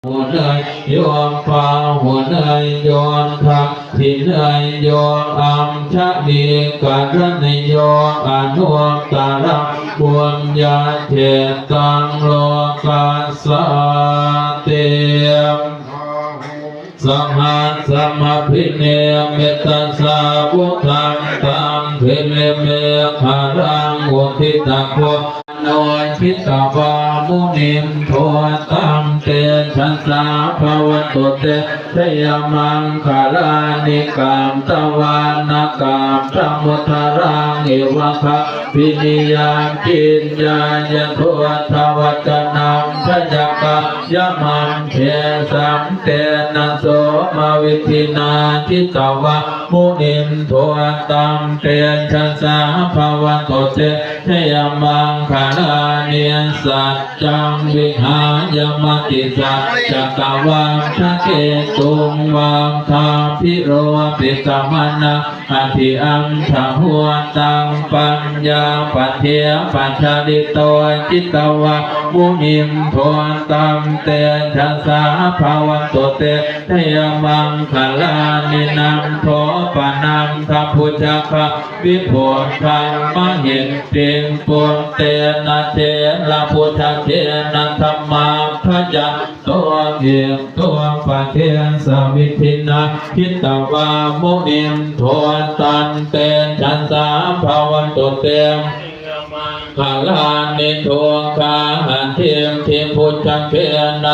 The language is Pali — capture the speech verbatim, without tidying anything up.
Āhuneyyo pāhuneyyo dakkhiṇeyyo añjalikaraṇīyo anuttaraṃ puññakkhettaṃ lokassāti. Bāhuṃ sahassamabhinimmitasāvudhantaṃ girimekhalaṃ uditaghorasasenamano jitavā munindo taṃ tejasā bhavatu te jayamaṅgalāni. Katvāna kaṭṭhamudaraṃ iva gabbhinīyā ciñcāya duṭṭhavacanaṃ janakāyamajjhe santena somavidhinā jitavā munindo taṃ tejasā bhavatu te jayamaṅgalāni. Saccaṃ vihāya matisaccakavādaketuṃ vādābhiropitamanaṃ atiandhabhūtaṃ paññāpadīpajalito jitavā munindo taṃ tejasā bhavatu te jayamaṅgalāni. Nandopanandabhujagaṃ vibudhaṃ mahiddhiṃ puttena therabhujagena damāpayanto iddhūpadesavidhinā jitavā munindo taṃ tejasā bhavatu te jayamaṅgalāni. Duggāhadiṭṭhibhujagena